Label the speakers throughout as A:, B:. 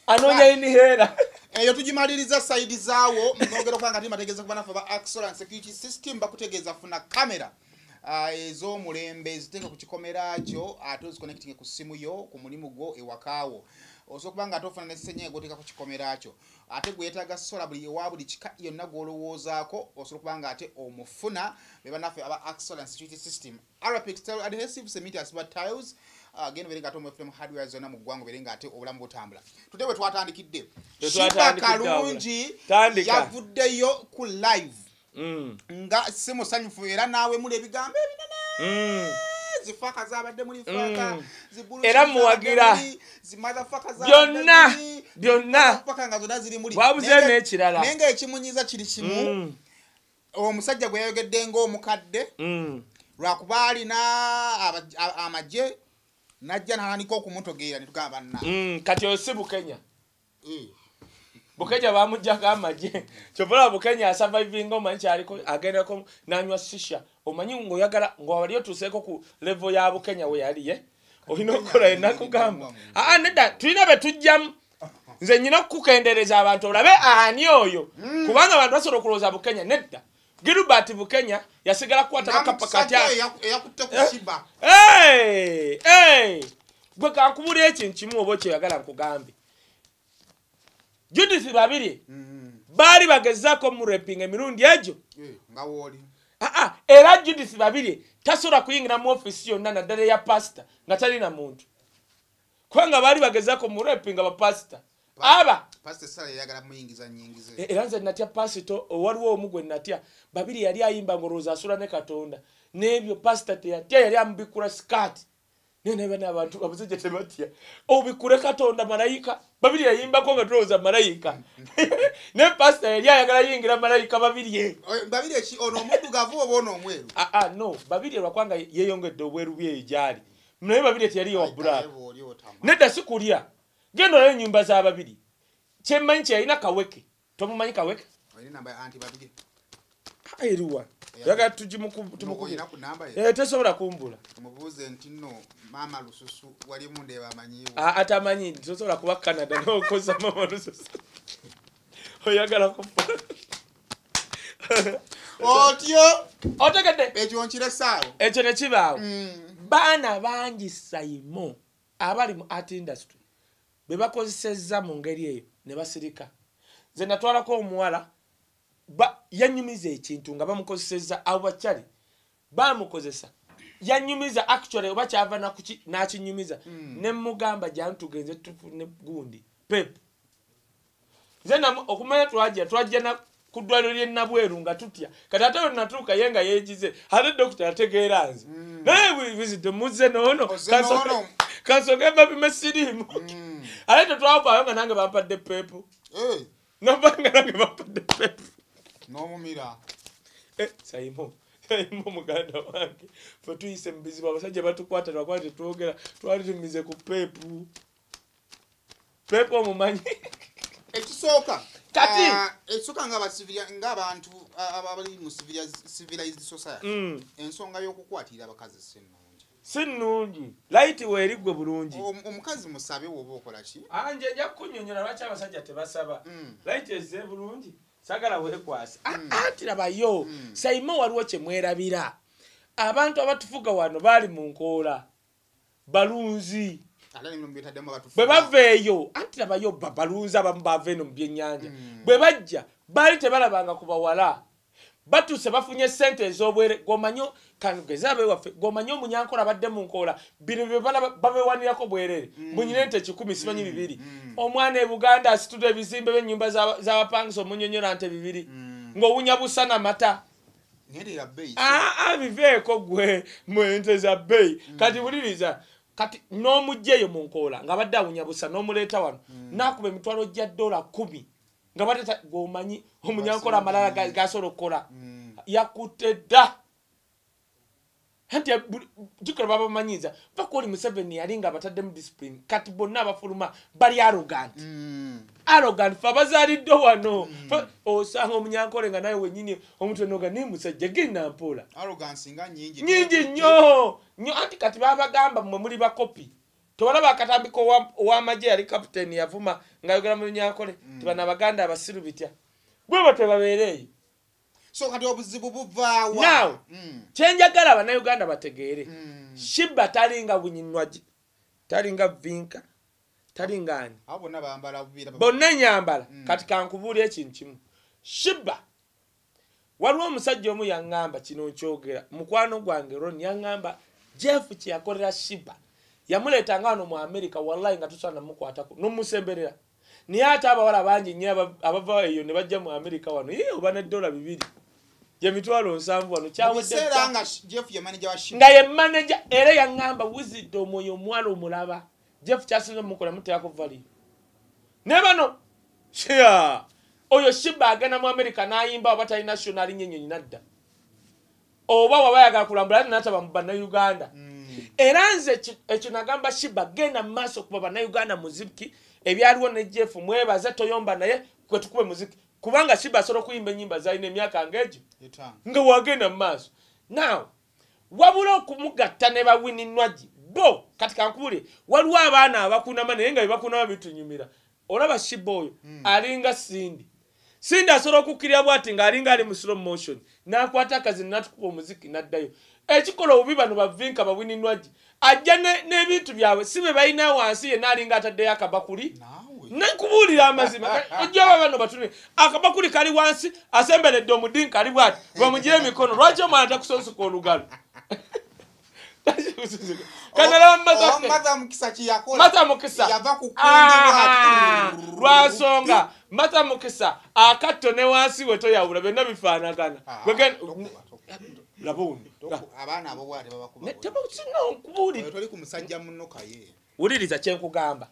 A: Anoonya inhaler.
B: Eyo tugimaliriza side zaawo. Nogera okubanga timategeeza kuba naffe ba Axel and Security System bakutegeeza funa kamera ez'omulembe, ziteeke ku kikomera kyo, ate oziconnecting ku ssimu yo, ku mulimu gwo, ewakaawo. Osobola okuba nga ate ofuna ne senyenge goteeka ku kikomera kyo. Ate gwe yeetaaga solar buli ewa buli kika yonna gw'olowoozaako, osobola okuba nga ate omufuna. Be bannaffe aba Axel and Security System. Arapix Tile Adhesive, cement asiba tiles, genda obeere nga ate omwefunemu hardware zonna mu ggwanga, obeere nga ate obulamu butambula. Tudde bwe twatandikidde.
A: Bwe
B: Shiba
A: twatandikidde awo.
B: Kalungi
A: Tandika.
B: yavuddeyo ku live nga si musanyufu, era naawe muli ebigambo ebinene. Zifaka zabadde muli faka.
A: Era muwagira.
B: Zimotherfucker.
A: Byonna, byonna.
B: Faka nga zonna ziri muli.
A: Wabuze n'ekirala.
B: Naye nga ekimunyiza kiri kimu. Omusajja gwe yayogedde ng'omukadde, lwakuba alina amagye, najja n'atandika okumutogeera, ne tugamba banna.
A: Kati oyo si Bukenya. Bukenya bamugjako amagye. Kyova Bukenya asurvivinga. Omanyi kyaliko, agendako nanywa shisha. Omanyi ngaoyagala ngawali otuuseeko ku level ya Bukenya we yali ye olina okukola enakugamba. Aa, nedda, tulina be tujjamu. Nze nyina okukukendereza abantu olabe ani oyo, kubanga abantu basobola okulowooza Bukenya. Nedda, Gilbert Bukenya yasigala kukwata bakapa. Kati
B: Eyakutte ku Shiba.
A: Hey! Hey! Gwe kankubula ekintu kimu oba okyoyagala nkugambe. Judith Babiri baali bagezaako murapinga emirundi egyo.
B: Nga wooli.
A: Aa, era Judith Babiri tasobola kuyingira mu ofiisi yonna, naddala eya pasita, nga talina muntu, kubanga baali bagezaako murapinga bapasita aba.
B: Pasita Sala yayagala muyingiza nyingize.
A: Era nze natya pasito. Waliwo omu gwe natya, Babiri yali ayimba ng'olowooza asula ne Katonda n'ebyo. Pasita teyatya, yali amubikula sikaati. Naye naye bana abantu abasajja tebatya, obikule Katonda malayika. Babiri yayimbako nga tulowooza malayika, naye pasita yali ayagala yingira malayika Babiri ye.
B: Babiri eki, ono omuddugavu oba ono omweru?
A: Aa, no, Babiri lwakwanga yeeyongedde obweru byeyo gyali, naye Babiri teyali wa black.
B: Oli otama.
A: Nedda, si kulya. Genda olayo ennyumba z'ababiri. Kyemmanyi kyeyalina Kaweke. Tomumanyi Kaweke?
B: Olina namba ya anti Babiri?
A: Eriwa? Oyagala tumukubire?
B: Olina ku namba ye?
A: Eh, tesobola kumbula.
B: Mubuuze nti nno maama Lususu wali mundeeba amanyiiwo.
A: Ah, atamanyi. Tosobola kuba Canada nokoza mama Lususu. Oyagala kufa.
B: Otyo.
A: Otegedde?
B: Ekyo nkiresaawo.
A: Ekyo nekibaawo. Baana bangi saimo abali mu art industry be bakozesezza mu ngeri eyo ne basirika. Nze natwalako omuwala, yanyumiza ekintu nga bamukozesezza. Abo bakyali bamukozesa. Yanyumiza actually oba kyava nakuki n'akinyumiza, ne mugamba jangu tugenze tufune gundi PEP. Nze okumanya twajja na ku ddwaliro ly'e Nabweru nga tutya. Kati ate we natuuka ye nga yeegize, ate dokita ategeera nze, naye visite muzze noono.
B: Ozze noono.
A: Kansooke bapime siriimu. Ate tetwavaayo nga nange bampadde PEP. Nava nga nange bampadde PEP.
B: N'omumira.
A: Eh, Saimo, Saimo muganda wange, fe tuyise mu bizibu. Abasajja batukwata lwakuba tetwogera. Twali tumize ku PEP. PEP omumanyi?
B: Ekisooka,
A: Kati-
B: ekisooka ng'abantu abali mu civilized society, ensonga y'okukwatirira abakazi si nnungi.
A: Si nnungi. Layiti weeri gwe bulungi.
B: Omukazi musabe woba okola ki?
A: Anje nja kukunnyonnyola lwaki abasajja tebasaba. Layiti ezze bulungi, sagala weekwasa. Anti labayo Saimo, waliwo kye mwerabira. Abantu abatufuga wano baali mu nkoola, balunzi.
B: Ate nino byetaddemu abatufu.
A: Bwe bava eyo, anti labayo, balunzi abamu bava eno mu byennyanja. Bwe bajja baali tebalabanga ku bawala. Batuuse bafunye sente ez'obwere. Gomanyi kangeze abewaffe, gomanyi omunyankola abadde mu nkoola, bino bye balaba babewanirako bwerere. Munyina ente 100, simanyi 200. Omwana e Buganda asitula ebizimbe by'ennyumba z'abapangisa, omunyonyola nte 2 ng'owunya busa n'amata.
B: Naye bbeeyi.
A: Aa, biveeko gwe, mwente za bbeeyi. Kati wuliriza, kati n'omugja eyo mu nkoola ng'abadde awunya busa, n'omuleeta wano n'akuba emitwalo gya dola 10 nga badde gwomanyi omunyankola amalala gasobola okukola. Yakutte dda. Anti jukira babamanyiza vakwoli. Museveni yali nga bataddemu discipline. Kati bonna abafuluma bali arrogant. Arrogant. Fe abazaaliddwe wano. Osanga omunyankole nga naye wenyini omutwe noga naye musajja genda mpola.
B: Arrogance nga nyingi.
A: Nyingi nnyo nnyo. Anti kati babagamba mmwe muli bakopi. Tewalaba akatambi ow'amagye yali captain yavuma ng'ayogera mu Lunyankole, tibano Abaganda abasiru bitya. Bwe batyo babeera eyo.
B: So kati obuzibu buvaawa?
A: Now, kyenjagala Bannayuganda bategeere, Sheebah talinga Winnie Nwagi, talinga Vinka, talinga ani.
B: Abo bonna bambala bubiira.
A: Bonna enyambala. Kati kankubuulira ekintu kimu. Sheebah, waliwo omusajja omu yaŋŋamba, kino nkyogera, mukwano gwange Ron yaŋŋamba Jeff kye yakolera Sheebah, yamuleetanga wano mu America, wallahi nga tosobola namukwatako nomusemberera. Naye ate abawala bangi nnyo abava eyo ne bajja mu America wano, ye oba ne $2 gye 700,000 wano
B: Mu
A: kyawedde.
B: biseera nga Jeff ye manager wa Sheebah.
A: Nga ye manager, era yaŋŋamba wizidde omwoyo omuwala omulaba Jeff kyasinze omukola muteekako value. Naye bano sya oyo Sheebah agenda mu America n'ayimba, oba talina show n'alinnya ennyonyi nadda, oba waba ayagala kulambula ate nataba mu Bannayuganda. Era nze ekyo nagamba Sheebah, genda mu maaso kuba Bannayuganda muziki. Ebyaliwo ne Jeff mwebaze, toyomba naye kwe tukube muziki, kubanga Sheebah asobola okuyimba ennyimba zalina emyaka ng'egyo
B: 5.
A: Nga wagenda mu maaso. Now wabula okumugatta ne ba Winnie Nwagi bo, kati kankubule, waliwo abaana abakunama naye nga byebakunama bitunyumira. Olaba Sheebah oyo alinga Cindy. Cindy asobola okukkirira bwati ng'alinga ali mu slow motion n'akwata akazi n'atukuba omuziki n'addayo. Ekikola obubi, bano bavinka ba Winnie Nwagi ajja n'ebintu byabwe si be balina wansi, yenna alinga ataddeyo akabakuli.
B: Naawe.
A: Nenkubuulira amazima, ojja baba bano batune akabakuli kali wansi, asemberedde omudinka ali bwati bamugire emikono. Lwaki omwana takusonsuka olugalo? Kanalaba
B: Oba Martha Mukisa kye yakola.
A: Martha Mukisa.
B: Yava ku kundi
A: Ah,
B: bw'ati.
A: Lwansonga Martha Mukisa akatto ne wansi we toyawula, byonna bifaanagana.
B: Ah, tokuba, tokuba.
A: Laba wuno.
B: Abaana abo bw'ati babakuba.
A: Sino nkubuulira.
B: Oyo toli ku musajja munno kaye.
A: Wuliriza kyenkugamba,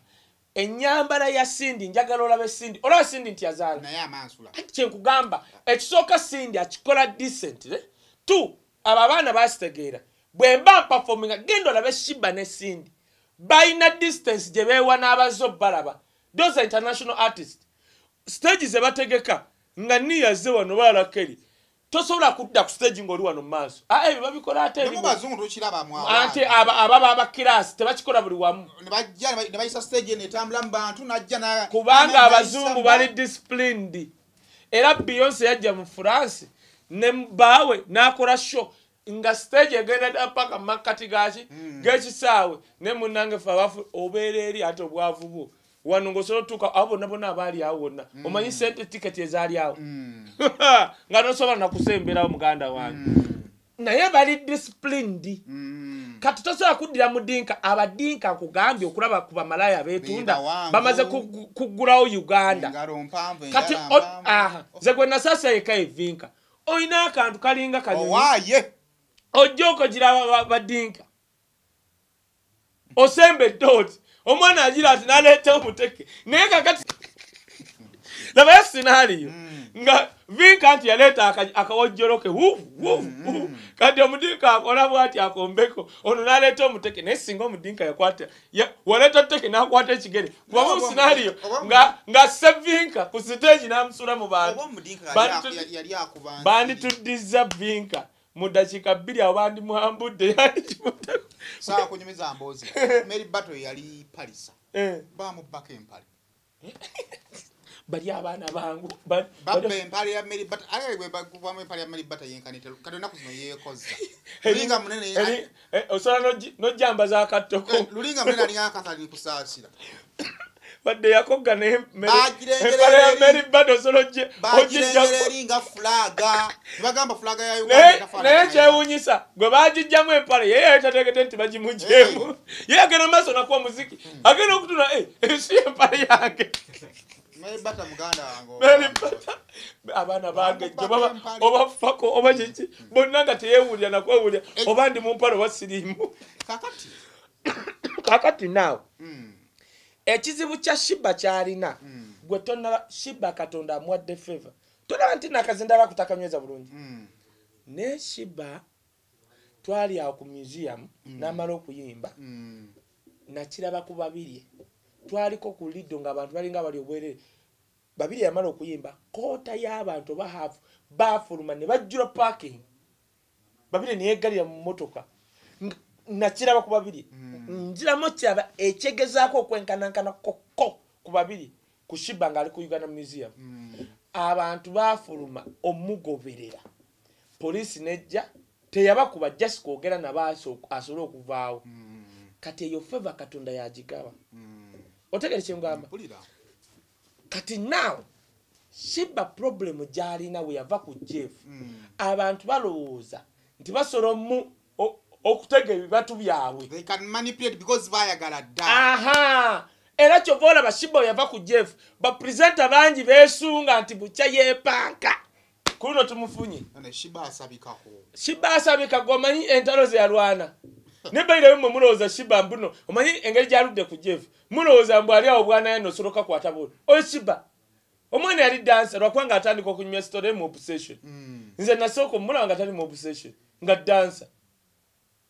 A: ennyambala ya Cindy, njagala olabe Cindy, olaba Cindy nti yazaala.
B: Naye amansula.
A: Anti kyenkugamba, ekisooka Cindy akikola decent, eh? Two, abo abaana bakitegeera. Bwe mba mperforminga, genda olabe Sheebah ne Cindy, balina distance gye beewa n'abazze balaba. Those are international artist. Stage ze bategeka nga niyaze wano balakeri, tosobola kudda ku stage ng'oli wano mu maaso. Ah, ebyo babikola ate
B: Ne mu
A: ebimu.
B: bazungu tokiraba mu
A: Anti
B: abaana.
A: ababa abakirasi tebakikola buli wamu.
B: Ne bajja ne bayisa stage eno etambula mu bantu najja
A: Kubanga abazungu
B: n'ayisa
A: bali disciplined. Era Beyonce yajja mu France ne baawe n'akola show nga stage egenda dda paka mu makkati gaki g'ekisaawe. Ne munnange ffe abafu obeera eri ate obwavu bwo wano ng'osobola otuuka abo bonna bonna abaali awo wonna, omanyi sente tiketi ezaali awo nga nosobola nakusemberawo muganda wange, naye bali disciplined. Kati tosobola kuddira mu dinka. Abadinka nkugambye okulaba ku bamalaya beetunda
B: Bebawanvu.
A: bamaze kuggulawo Uganda.
B: Engalo mpanvu,
A: Kati
B: enjala mpanvu.
A: Aha, nze gwe nasaasa eka evinka olina akantu kalinga kanyonyi.
B: Owaaye.
A: Ojja okogira badinka osembedde oti omwana agira ati naleeta omuteke, naye kakati labayo scenario nga vinka nti yaleeta akawojjolo ke wufu wufu wufu. Kati omudinka akola bwati akombeko ono naleeta omuteke, naye singa omudinka yakwata waleeta tteke n'akwata ekigere kubamu scenario nga sevinka ku stage n'amusula mu bantu.
B: Oba omudinka yali akuba nsi.
A: Bandituddiza vinka mu ddakiika 2 awo bandimwambudde yandikimuteko.
B: Saawa kunyumiza mboozi. Mary Battle yali Palisa. Bamubbako empale.
A: Bali abaana bangu
B: Babba empale ya Mary Battle. Ate bwe bakubamu empale ya Mary Battle yenkanite. Kati ennaku zino yeekozza. Lulinga munene
A: Osobola n'ojjambaza akattoko.
B: Lulinga munene alinga akatali kusaasira.
A: Badde yakogga naye
B: Bagirengera
A: empale ya
B: eri.
A: Mary Battle osobola
B: Bagirengera
A: ogijjako.
B: eri nga fulaga. Ne bagamba fulaga ya Uganda etafaanana
A: Naye
B: nayo.
A: kyewuunyisa gwe bagijjamu empale ye yali tategedde nti bagimugyemu, ye agenda maaso nakuwa muziki, agenda okutuna, ensi empale yange.
B: Mary Battle muganda wange.
A: Mary Battle abaana bagejja
B: Bamubbako empale.
A: Oba fako oba kiki bonna nga teyewulira nakwewulira oba ndi mu mpale oba siriimu.
B: Kakati.
A: Kakati naawe ekizibu kya Sheebah kyalina gwe tonaba. Sheebah Katonda amuwadde favor, tolaba nti nakazindala kutakanyweza bulungi. Ne Sheebah twali awo ku museum n'amala okuyimba, nakiraba ku Babirye, twaliko ku Lido ng'abantu balinga bali obwerere. Babirye yamala okuyimba, quarter y'abantu oba half baafuluma ne bajjula parking. Babirye neyeggalira mu mmotoka. Nakiraba ku babiri. Njiramu kiraba ekyegezaako okwenkanankana kokko ku babiri ku Sheebah ng'ali ku Uganda Museum. Abantu baafuluma omugoberera, poliisi nejja teyabakuba, just kwogera nabo asobole okuvaawo. Kati eyo favour Katonda yagigaba. Otegere kyengamba?
B: Mpulira.
A: Kati now Sheebah problem gy'alina, bwe yava ku Jeff, abantu balowooza nti basobola mu okutega ebibatu byabwe.
B: They can manipulate because bayagala dda.
A: Aha, era kyova olaba Sheebah bwe yava ku Jeff, bapresenter bangi beesunga nti bukya yeepanka ku luno tumufunye.
B: None Sheebah asabikako.
A: Sheebah asabika. Gwe omanyi entalo ze yalwana ne bairayo. Mmwe mulowooza Sheebah mbuno, omanyi engeri gyaludde ku Jeff, mulowooza mbu ali awo bwana yeno osoloka kwata bolo. Oyo Sheebah omwana yali dancer, lwakubanga atandika okunyumya story mu obsession. Nze nasooka omulaba nga tali mu obsession, nga dancer.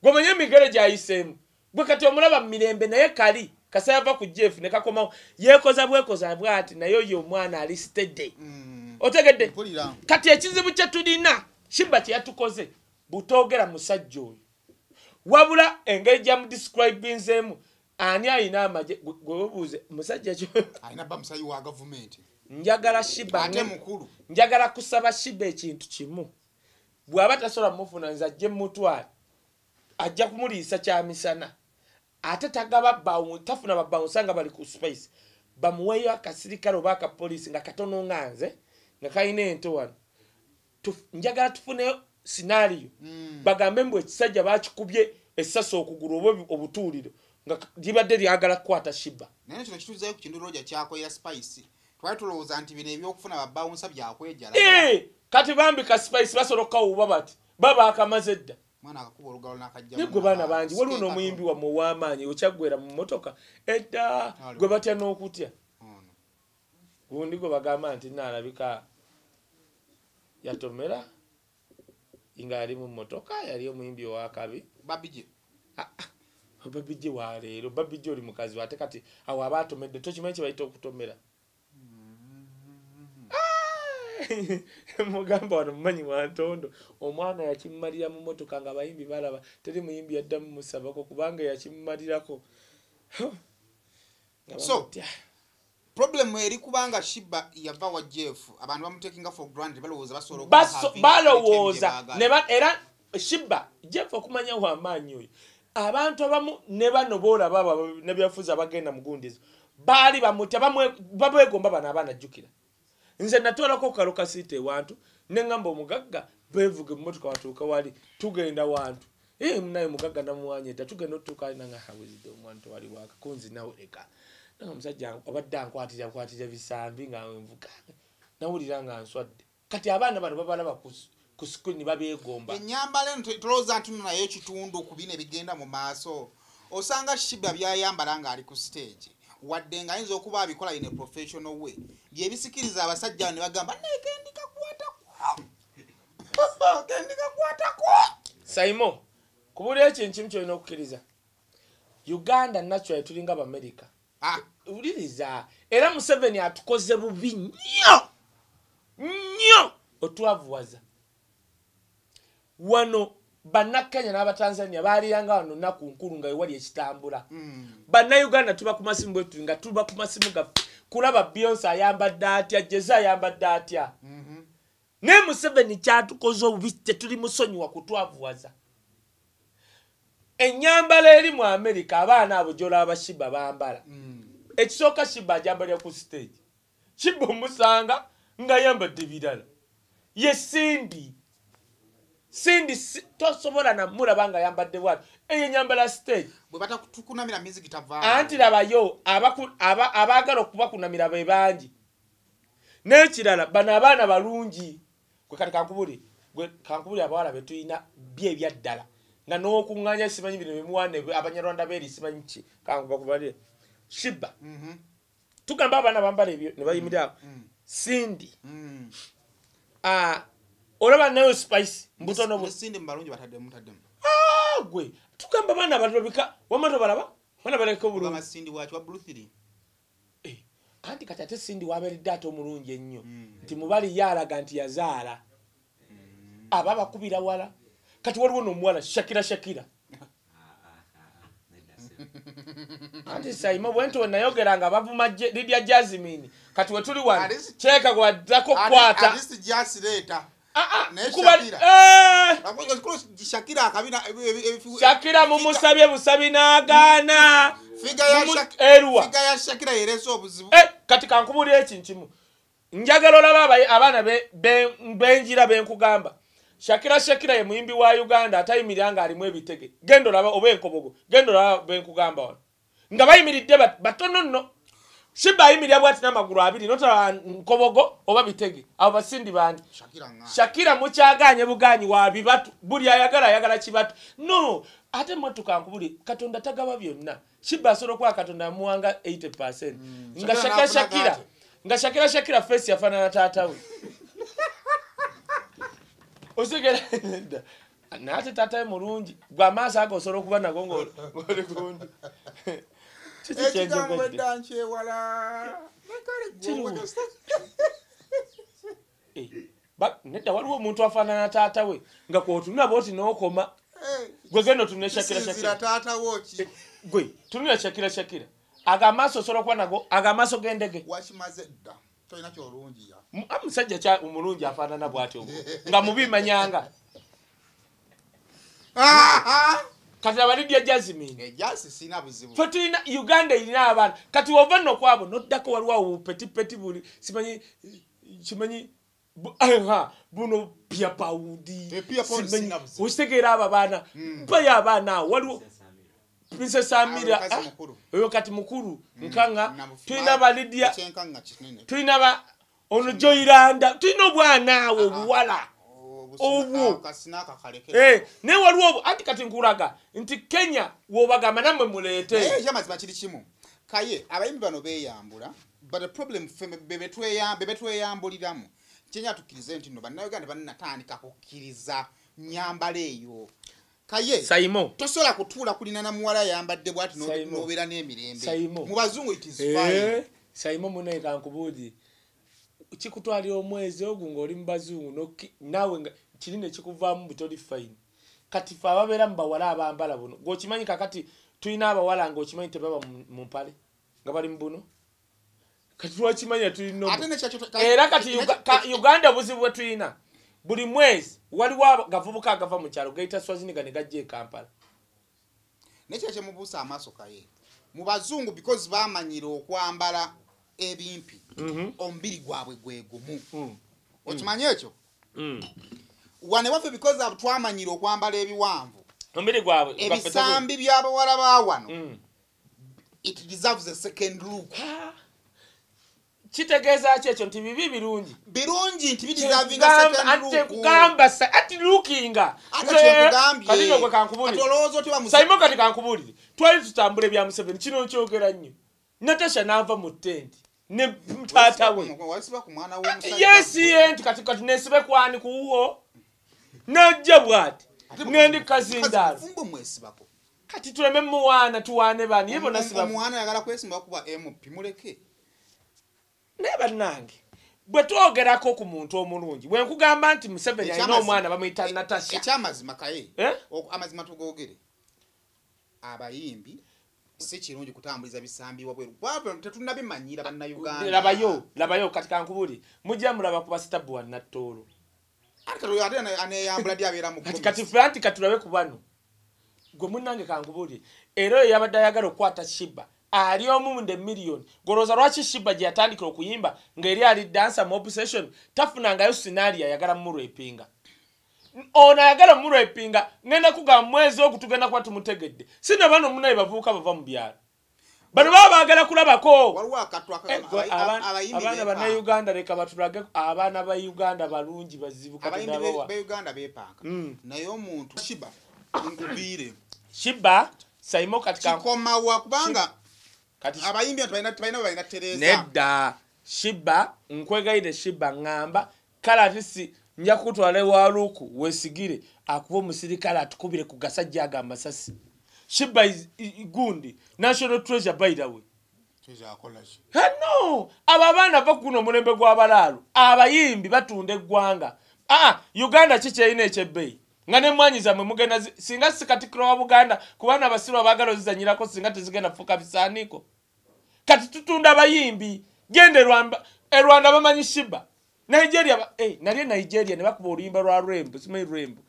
A: Gwe omanyi emigere gyayiseemu. Gwe kati omulaba mu mirembe, naye kali kasa yava ku Jeff ne kakomawo yeekoza bwekoza bwati, naye oyo omwana ali steady. Otegedde?
B: Mpulira.
A: Kati ekizibu kye tulina, Sheebah kye yatukoze butoogera musajja oyo, wabula engeri gyamudescribinzeemu, ani ayina amagye? Gwe webuuze musajja ki?
B: Alina bba musayi wa gavumenti.
A: Njagala Sheebah
B: ate mukulu.
A: Njagala kusaba Sheebah ekintu kimu. Bw'aba tasobola mufuna, nze ajje mutwale, ajja kumuliisa kyamisana. Ate tagaba tafuna babouncer nga bali ku Spice. Bamuweeyo akasirikale oba akapoliisi nga katono nga nze, nga kalina ento wano. Njagala tufuneyo scenario, bagambe mbu ekisajja bakikubye essasi okugulu oba obutuuliro nga libadde lyagala kukwata Sheebah.
B: Naye kino kituzeeyo ku kintu Roger kyakolera Spice. Twali tulowooza nti bino ebyokufuna babouncer byakwejala.
A: Eh, kati bambi ka Spice basobola okukawuuba bati baba akamaze edda.
B: Mwana akakuba olugalo n'akajja.
A: Naye gwe baana bangi, waliwo n'omuyimbi wammwe ow'amaanyi okyaggwera mu mmotoka edda.
B: Aliwo.
A: Gwe batya n'okutya.
B: Ono.
A: Gundi gwe bagamba nti naalabika yatomera nga yali mu mmotoka, yali omuyimbi owakabi.
B: Babije.
A: Babijje waleero, Babijje oli mukazi we, ate kati awo aba atomedde. Tokimanyi kye bayita okutomera? Ah! Mugamba wano mumanyi wantondo omwana yakimumalira mu mmotoka nga abayimbi balaba. Teri muyimbi yaddamu musabako kubanga yakimumalirako. Nga
B: So,
A: bamutya.
B: Problem eri kubanga Sheebah yava wa Jeff, abantu bamutekinga for granted, balowooza basobola
A: Balowooza
B: okuhavinga
A: ne era Sheebah Jeff okumanya wamaanyi oyo, abantu abamu ne bano boolaba abo nebyafuzi abagenda mu gundi ezo baali bamutya, babwegomba bano abaana. Jjukira nze natwalako kalo kasiita ewantu neŋŋamba omugagga beevuga emmotoka watuuka wali tugenda wantu. Eh, naye mugagga namuwanya edda tugenda otutuuka ali nanga hawezidde omwana tewali waka kunzi nawe leka nanga omusajja abadde ankwatira kwatira bisambi nga nvuga nawulira nga nswadde. Kati abaana bano babalaba ku screen babeegomba.
B: Ennyambala eno tolowooza nti nno naye ekitundu ku bino ebigenda mu maaso. Osanga Sheebah byayambala ng'ali ku stage, wadde ng'ayinza okuba abikola in a professional way, byebisikiriza abasajja ne bagamba naye kendikakwatako, kendikakwatako.
A: Saimo, kubulira ekintu kimu kyolina okukkiriza, Uganda naturally tulinga Bamerika.
B: Ah,
A: wuliriza, era Museveni atukoze bubi nnyo nnyo otwavuwaza. Wano Bannakenya n'Abatanzania baaliranga wano nnaku nkulu nga wewali ekitambula. Bannayuganda tuba ku masimu bwetu nga tuba ku masimu gaffe kulaba Beyonce ayambadde atya, Jay-Z ayambadde atya. Naye Museveni kyatukoze obubi, tetuli musonyiwa kutwavuwaza. Ennyambala eri mu Amerika, abaana abo gyolaba Sheebah bambala, ekisooka Sheebah ajambalira ku stage. Sheebah omusanga ng'ayambadde birala. Ye Cindy, Cindy tosobola namulaba ng'ayambadde bwati. Eyo enyambala stage.
B: Bwe batakukunamira miziki tavaayo.
A: Anti labayo abaagala okubakunamira be bangi. N'ekirala, bano abaana balungi. Gwe kati kankubuli, gwe kankubuli, abawala betulina bye ebyaddala nga n'okuŋŋaanya simanyi bino bimuwane Abanyarwanda beeri simanyi ki, kankubakubalire Sheebah. Tugamba abaana bambala ebyo ne bayimirira awo. Cindy. Ah, olaba nayo Spice mbutono bwe.
B: Ne Cindy mu balungi bataddemu taddemu.
A: Ah, gwe tugamba abaana balabika wamma tobalaba, baana balabika
B: Ogamba
A: obulungi.
B: Cindy waki wa Blue 3?
A: Eh, anti kati ate Cindy wabeeredde ate omulungi ennyo nti mubali ye alaga nti yazaala aba bakubira wala. Kati waliwo n'omuwala Shakira, Shakira. Anti Saimo bwento nayogera nga bavuma Lydia Jasmine kati wetuli wano cheka gwaddako kwata
B: at least just later. Shakira akabina
A: Shakira mumusabye busabi n'agaana.
B: Figa ya Shakira yereso obuzibu.
A: Kati kankubulira ekintu njagala olaba abaana benjira benkugamba. Shakira ye muyimbi wa Uganda atayimirira nga alimu ebitege. Gendo laba oba enkobogo. Gendo laba benkugamba wano. Nga bayimiridde batono nno. Shiba ayimirira bw'ati n'amagulu abiri notala nkobogo oba bitege. Abo basindi bandi. Shakira mukyagaanye buganyi wa bibatu. Buli ayagala kibatu. No, ate mmotoka nkubuli Katonda tagaba byonna. Shiba asobola okuba Katonda amuwanga 80%. Nga Shakira face yafaanana taata we. Osigera nate taata we mulungi. Gwe amaaso ago osobola okuba nago ng'oli gundi.
B: Ekigambo edda nkyewala.
A: Nedda waliwo omuntu afaanana taata we nga kw'otunula bw'oti n'okoma. Gwe genda otunule Shakira.
B: Taata wo ki?
A: Gwe tunula Shakira. Ago amaaso osobola okuba nago, ago amaaso g'endege.
B: Wakimaze dda. Tolina ky'olungiya.
A: Omusajja kya omulungi afaanana bw'atyo nga mubi manyanga. Kati aba Lydia Jasmine.
B: Jasi sina buzibu.
A: Ffe tulina Uganda erina abaana. Kati wova nno kwabo n'oddako waliwo awo petipeti buli simanyi kimanyi buno Pia Paudi. Okitegeera abo abaana. Mpayo abaana awo waliwo Princess Amira. Oyo kati mukulu Nkanga. Tulina ba Lydia. Tulina ba ono Joyranda. Tulina obwana awo obuwala. Obwo. Ne waliwo anti kati nkulaga nti Kenya wobagamba nammwe muleete.
B: Ekyamazima kiri kimu. Kaye abayimbi bano beeyambula but the problem bebe tweyambuliramu. Kenya tukkirize nti nno bannayuganda bannatandika kukkiriza nnyambala eyo. Kaye
A: Saimo
B: tosobola kutuula kulina na muwala ayambadde bw'ati n'obeera n'emirembe. Mu bazungu it is fine.
A: Saimo munnaye kankubuuzi. Kikutwalira omwezi ogwo ng'oli mu bazungu naawe kinene kikuvaamu butoli fine. Kati ffe ababeera mu bawala abambala buno gw'okimanyi kakati tulina abawala ng'okimanyi tebaba mu mpale nga bali mu buno. Kati twakimanya tulina era kati Uganda obuzibu bwe tulina buli mwezi waliwo agavubuka agava mu kyalo gayita Swaziniga ne gajja e Kampala.
B: Nekyo kyemubuusa amaaso kaye mu bazungu because baamanyira okwambala ebimpi omubiri gwabwe gwe gumu. Okimanyi ekyo? Wane waffe because twamanyira okwambala ebiwanvu
A: omubiri gwabwe
B: ebisambi by'abawala ba wano it deserves a second look.
A: Kitegeeza ki ekyo nti bibi birungi?
B: Birungi nti bideservinga second look.
A: Nkugamba ati lookinga. Kati nno gwe kankubuulire. Saimo kati kankubuulire. Twali tutambula ebya Museveni kino nkyogera nnyo. Natasha n'ava mu ttenti ne taata we. Yes, nti kati nesibe kwani kuwo. Najja bw'ati. Ngende kazindaalo. Kati tuleme muwaana tuwaane bani ye bonna siba.
B: Omuwaana ayagala kwesimba kuba MP muleke.
A: Naye bannange bwe twogerako ku muntu omulungi bwe nkugamba nti Museveni alina omwana bamuyita Natasha.
B: Ekyamazima kaye amazima tugoogere. Abayimbi si kirungi kutambuliza bisambi wabweru. Bwabwe tetunnabimanyira bannayuganda.
A: Labayo kati kankubuulire. Mujja mulaba ku basitabu wa Nattoolo.
B: Ate aneyambula ddi abeera mu
A: Kati ffe anti katulabe ku bano. Gwe munnange kankubuulire. Era oyo yabadde ayagala okukwata Shiba. Ali omu nde million. Goloza lwaki Shiba gye yatandikira okuyimba ng'eri ali dancer mu obsession tafunangayo scenario ayagala mumulwepinga. Ono ayagala mumulwepinga ngenda kugamba mwezi ogwo tugenda kuba tumutegedde. Sina bano munnaye bavubuka bava mu byalo. Bano baba baagala kulabako.
B: Waliwo akattu abayimbi
A: abaana bannayuganda leka batulage abaana ba Uganda balungi bazibu Katonda abawa.
B: Abayimbi ba Uganda beepanka. Naye omuntu Shiba nkubiire.
A: Shiba Saimo kati
B: kikomawa kubanga abayimbi balina Tereza.
A: Nedda Shiba nkwegayire Shiba ngamba kale ate si nja kukutwala ewa Luku weesigire akuba omusirikale atukubire ku gasajja ago amasasi. Shiba is gundi national treasure by the way. No, abo abaana va kuno omulembe gw'abalaalo abayimbi batunda eggwanga. Uganda ki kyerina ekyebbeeyi? Nga n'emmwanyi zammwe mugenda singa si Katikkiro wa Buganda, kubana abasiru abaagala ozizanyirako, singa tezigenda kufuuka bisaaniiko. Kati tutunda abayimbi. Genda e Rwanda bamanyi Sheebah. Nigeria, nali e Nigeria ne bakuba oluyimba lwa Rwembo, simanyi Rwembo.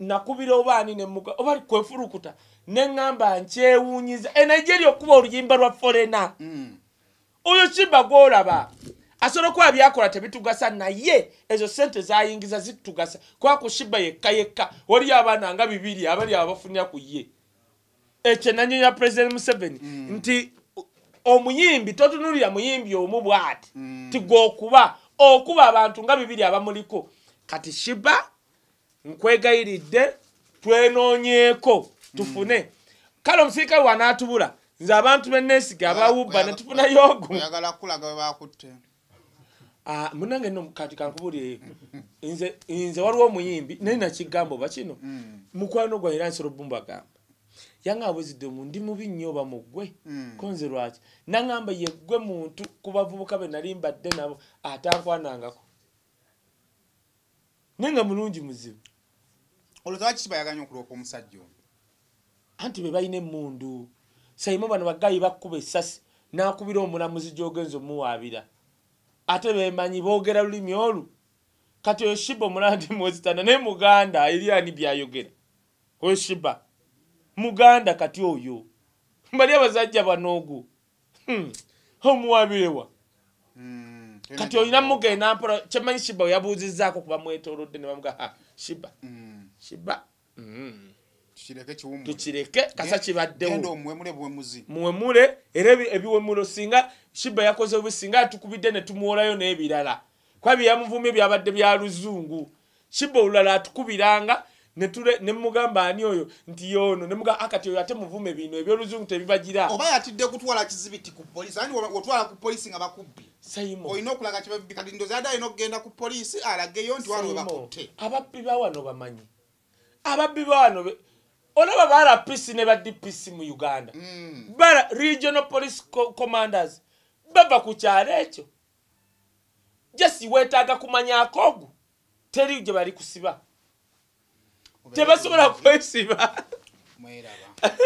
A: Nakubira obaani ne muga oba kwefulukuta ne ŋŋamba nkyewuunyiza e Nigeria okuba oluyimba lwa foreigner. Oyo Sheebah gw'olaba asobola okuba byakola tebitugasa, naye ezo sente zayingiza zitugasa, kuba ku Sheebah yekka yekka waliyo abaana nga 200 abali abafunira ku ye. Ekyo nanyonya President Museveni nti omuyimbi totunulira muyimbi omu bw'ati, tigwokuba okuba abantu nga 200 abamuliko. Kati Sheebah nkwegayiridde twenoonyeeko tufune. Kale omusirikale wanaatubula, nze abantu benneesiga abawubba ne tufunayo ogu.
B: Oyagala kulaga bwe bakutte.
A: Ah, munange nno kati kankubuulire, nze waliwo omuyimbi naye nakigamba oba kino mukwano gwange era nsobola obbumba yaŋŋamba Wisdom ndi mubi nnyo oba muggwe ko nze lwaki naŋŋamba ye ggwe muntu ku bavubuka be nali mbadde nabo atankwanangako, naye nga mulungi muzibu.
B: Olowooza lwaki kibayaganya okuloopa omusajja ono?
A: Anti be balina emmundu saimo, bano bagayi bakkuba essasi n'akubira omulamuzi gy'ogenza omuwaabira, ate bemanyi boogera lulimi olu. Kati oyo Sheebah omulala ndi mwezitana naye muganda eri ani byayogera. Oyo Sheebah muganda. Kati oyo bali abasajja banoogu omuwabirewa. Kati olina mugenda mpola. Kyemanyi Sheebah we yabuuzizzaako kuba mwetoolodde ne bamuga ha Sheebah. Sheebah.
B: Tukireke kiwummule.
A: Tukireke kasa kibaddewo.
B: Genda omuwemule buwemuzi.
A: Muwemule era ebiwemulo singa Sheebah yakoze bubi, singa atukubidde ne tumuwolayo n'ebirala, kuba bye yamuvumye byabadde bya luzungu. Sheebah olulala atukubiranga ne mugamba ani oyo nti yono, ne mugamba akati oyo ate muvume bino ebyoluzungu tebibagira.
B: Oba yatidde kutwala kizibiti ku poliisi, andi otwala ku poliisi nga bakubbi.
A: Saimo.
B: Olina okulaga kibabbi. Kati ndowooza yadde alina okugenda ku poliisi alageyo nti wano we
A: Saimo,
B: bakutte.
A: Ababbi ba wano bamanyi, ababbi ba wano olaba ba RPC ne ba DPC mu Uganda, bara regional police commanders bava ku kyalo ekyo. Just weetaaga kumanya akoogu teri gye bali kusiba, tebasobola kwesiba.
B: Mweraba.